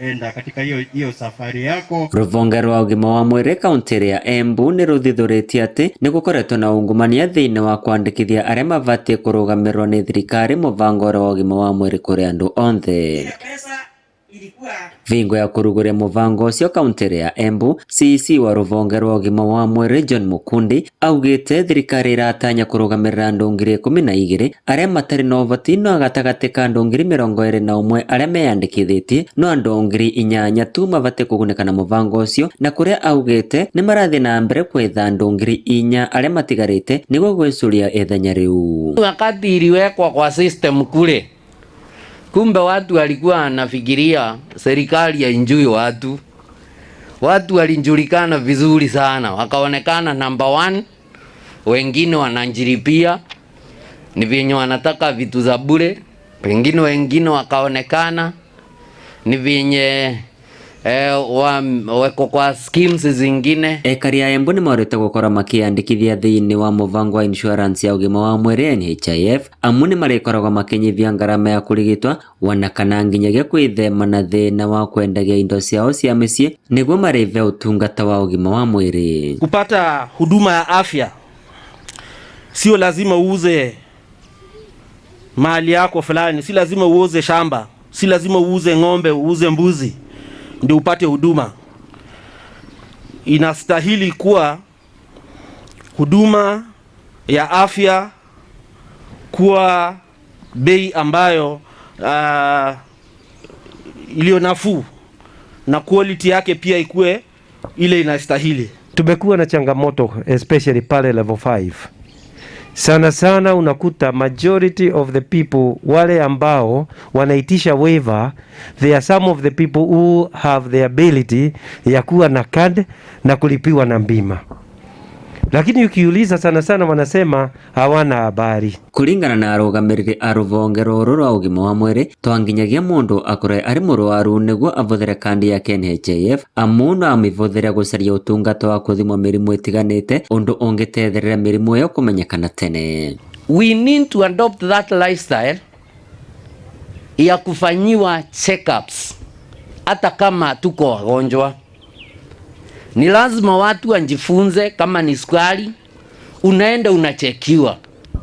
Enda katika hiyo hiyo safari yako. Rũhonge rwa ũgima wa mwĩrĩ kaunti ya Embu nĩ rũthithũrĩtie atĩ nĩ gũkoretwo na ungumania thĩinĩ wa kwandĩkithia arĩa mabatiĩ kũrũgamĩrĩrwo nĩ thirikari mũbango ũrĩa wa ũgima wa mwĩrĩ kũrĩ andũ onthe. Ile pesa ilikuwa Vingo ya kũrugũria mũbango ũcio kaunti ya Embu, CEC wa rũhonge rwa ũgima wa mwĩrĩ John Mukundi augĩte thirikari ĩratanya kũrũgamĩrĩra andũ 12,000 arĩa matarĩ na ũhoti, no gatagatĩ ka andũ 21,000 arĩa meyandĩkithĩtie no andũ 8,000 tu mabatiĩ kũgunĩka na mũbango ũcio, na kũrĩa augĩte nĩ marathiĩ na mbere kwetha andũ 4,000 arĩa matigarĩte nĩguo gwĩcũria ithenya rĩu. Wakati iliwekwa kwa system kule, kumbe watu walikuwa wanafikiria serikali haijui watu. Watu walijulikana vizuri sana, wakaonekana number one, wengine wanajilipia ni vyenye wanataka vitu za bure, pengine wengine wakaonekana ni vyenye weko kwa schemes zingine. Ekari a Embu nĩ morĩte gũkorwo makĩyandĩkithia thĩinĩ wa mũbango wa insurance ya ũgima wa mwĩrĩ NHIF, amu nĩ marĩkoragwo makĩnyihia ngarama ya kũrigitwo wana kana nginyagia kwĩthema na thĩna wa kwendagia indo ciao cia mĩciĩ nĩguo marĩhe ũtungata wa ũgima wa mwĩrĩ. Kupata huduma ya afya sio lazima uuze mali yako fulani, si lazima uuze shamba, si lazima uuze ng'ombe, uuze mbuzi ndio upate huduma. Inastahili kuwa huduma ya afya kuwa bei ambayo iliyo nafuu na quality yake pia ikue ile inastahili. Tumekuwa na changamoto especially pale level 5. Sana sana unakuta majority of the people wale ambao wanaitisha waiver, they are some of the people who have the ability ya kuwa na card na kulipiwa na bima, lakini ukiuliza sana sana wanasema hawana habari. Kuringana na arũgamĩrĩri a rũhonge rũrũ rwa ũgima wa mwĩrĩ, to nginyagia mũndũ akorwe arĩ mũrwaru nĩguo ahũthĩre kandi yake NHIF, amu no amĩhũthĩre gũcaria ũtungata wa kũthimwo mĩrimũ ĩtiganĩte, ũndũ ũngĩtethereria mĩrimũ ĩyo kũmenyekana tene. We need to adopt that lifestyle ya kufanyiwa checkups hata kama tuko wagonjwa. Ni lazima watu wajifunze, kama ni sukari unaenda unachekiwa.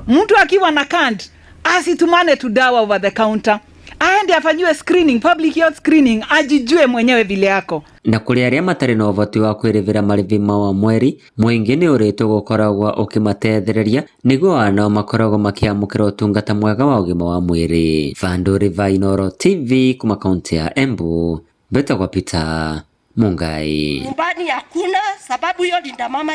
Mtu akiwa na card asitumane tu dawa over the counter, aende afanyiwe screening, public health screening, ajijue mwenyewe vile yako. Na kũrĩ arĩa matarĩ na ũhoti wa kwĩrĩhĩra marĩhi ma o mweri, mũingĩ nĩ ũrĩtwo gũkoragwo ũkĩmatethereria nĩguo onao makoragwo makĩamũkĩra ũtungata mwega wa ũgima wa mwĩrĩ. Vandũri va Inooro TV kuma kaunti ya Embu, mbetagwo Peter Mungai. Nyumbani hakuna sababu hiyo linda mama.